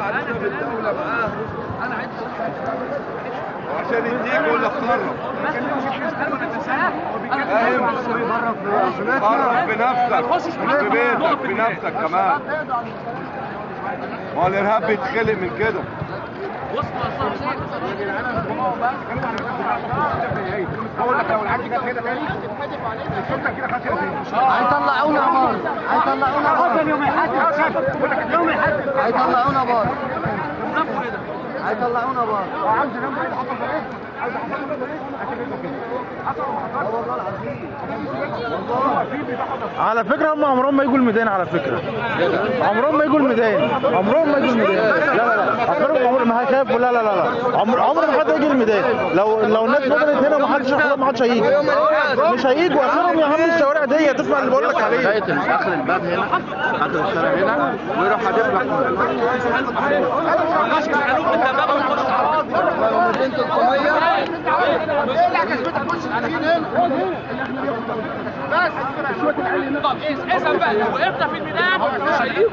عندنا في الدولة معاه عشان يديك ولا اتصرف. فاهم؟ تصرف بنفسك مش ببيتك، بنفسك كمان. ما هو الارهاب بيتخلق من كده. هيطلعونا بار، هيطلعونا بار يوم الحد، يوم الحد هيطلعونا بار، هيطلعونا بار. عاوز جنب ايه؟ حصل ايه؟ عاوز حصل ايه؟ والله العظيم على فكرة هم عمرهم ما يجوا الميدان، على فكرة عمرهم ما يجوا الميدان، عمرهم ما يجوا الميدان. لا لا لا، عمرهم ما هيخافوا. لا لا لا لا، عمر ما حد هيجي الميدان. لو الناس فضلت هنا ما حدش هيجي، مش هيجوا. اخرهم يا عم الشوارع دي، تسمع اللي بقول لك عليه. لغاية اخر الباب هنا، اخر الشارع هنا، ويروح هدف لك. بس طب اسال بقى، لو وقفنا في الميدان مش هيجوا.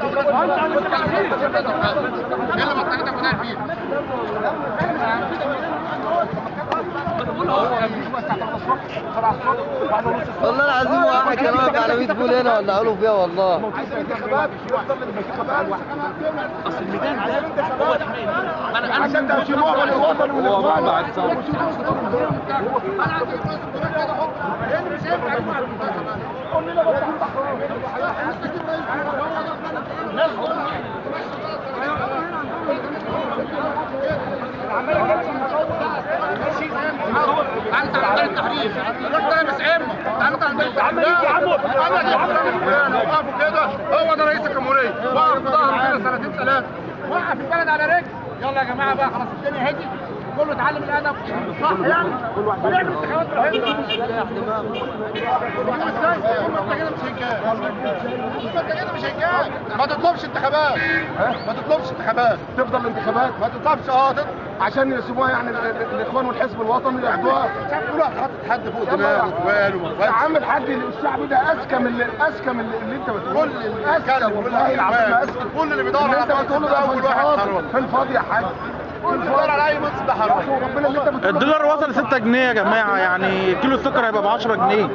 ايه اللي بطاريتك وداير فيه؟ والله العظيم واحد كان واقف على 100 بول هنا ولا قالوا فيها والله. اصل الميدان ده هو الحماية. انا عشان تهشموها الوطن والاخوان. تعالوا تعالوا التحرير، الراجل ده مش عمه. تعالوا تعالوا انا وقفوا كده، هو ده رئيس الجمهورية، وقف ظهره كده سنتين ثلاثة، وقف البلد على رجل. يلا يا جماعة بقى خلاص الدنيا هديت، كله اتعلم الادب صح يعني، ونعمل انتخابات براحتنا. انت كده مش هيجاب، انت كده مش هيجاب. ما تطلبش انتخابات، ما تطلبش انتخابات، تفضل الانتخابات ما تطلبش. عشان يسيبوها يعني الاخوان والحزب الوطني ياخدوها. كل واحد حاطط حد فوق دماغه وقاله يا عم الحاج، الشعب ده اذكى من اذكى من اللي انت بتقوله. كل اللي اذكى والله العظيم اذكى. كل اللي بيدور على انت بتقوله ده اول واحد حرامي في الفاضي يا حاج، كل اللي بيدور على اي منصب ده حرامي. ربنا اللي انت بتقوله. الدولار وصل 6 جنيه يا جماعة، يعني كيلو السكر هيبقى ب 10 جنيه.